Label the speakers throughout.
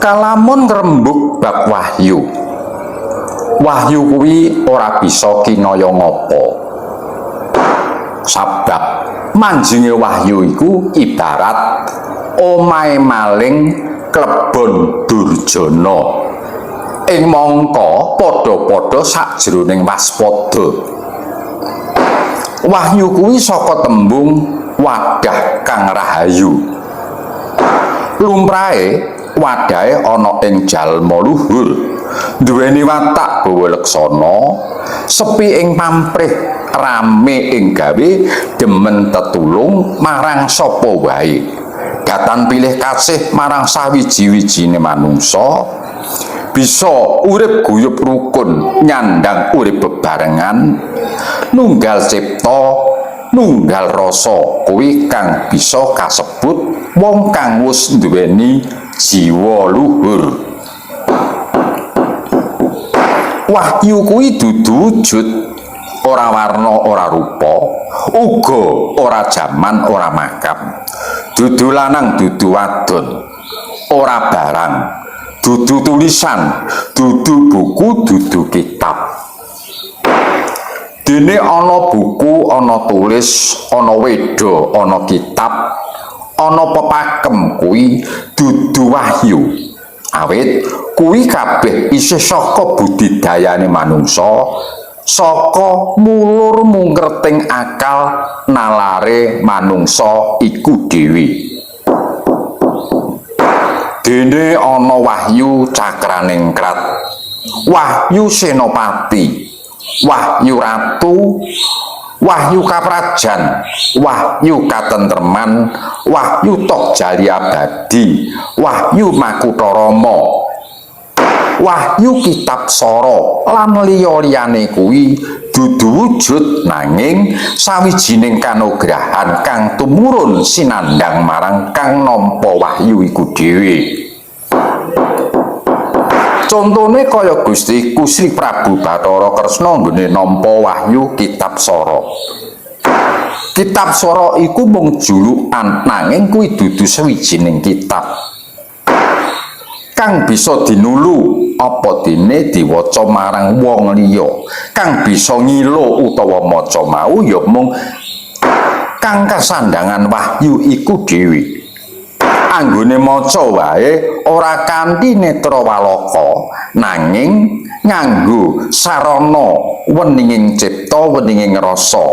Speaker 1: Kalamun ngrembug bab wahyu. Wahyu kuwi ora bisa kinaya ngapa. Sabab manjinge wahyu iku ibarat omahe maling klebon durjana. Ing mangka padha-padha sakjroning waspada. Wahyu kuwi saka tembung wadah kang rahayu. Lumrahe wadahe ana ing jalma luhur, duweni watak bawa leksana, sepi ing pamrih, rame ing gawe, demen tetulung marang sapa wae. Datan pilih kasih marang sawiji-wijine manungsa, bisa urip guyub rukun, nyandang urip bebarengan, nunggal cipta, nunggal rasa, kuwi kang bisa kasebut wong kang wis duweni jiwa luhur. Wahyu kuwi dudu wujud, ora warna, ora rupa, uga ora jaman, ora makam. Dudu lanang, dudu wadon, ora barang, dudu tulisan, dudu buku, dudu kitab. Dene ana buku, ana tulis, ana weda, ana kitab, ana pepakem kuwi dudu wahyu. Awit kuwi kabeh isih saka budidayane manungsa, saka mulur mungkerting akal nalare manungsa iku dhewe. Dene ana wahyu cakraningkrat, wahyu senopati, wahyu ratu, wahyu kaprajan, wahyu katentreman, wahyu tohjali abadi, wahyu makutharama, wahyu kitab sara lan liya-liyane kuwi dudu wujud nanging sawijining kanugrahan kang tumurun sinandhang marang kang nampa wahyu iku dhewe. Contone kaya Gusti Sri Prabu Bathara Kresna nggone nampa wahyu kitab sara. Kitab sara iku mung julukan nanging kuwi dudu sawijining kitab kang bisa dinulu apa dene diwaca marang wong liya. Kang bisa ngilo utawa maca mau ya mung kang kasandangan wahyu iku dhewe. Anggone maca wae ora kanthi netra walaka nanging nganggo sarana weninging cipta, weninging rasa.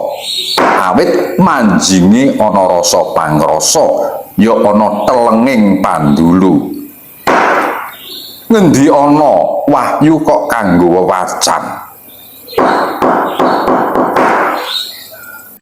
Speaker 1: Awit manjinge ana rasa pangrasa ya ana telenging pandulu. Ngendi ana wahyu kok kanggo wewacan?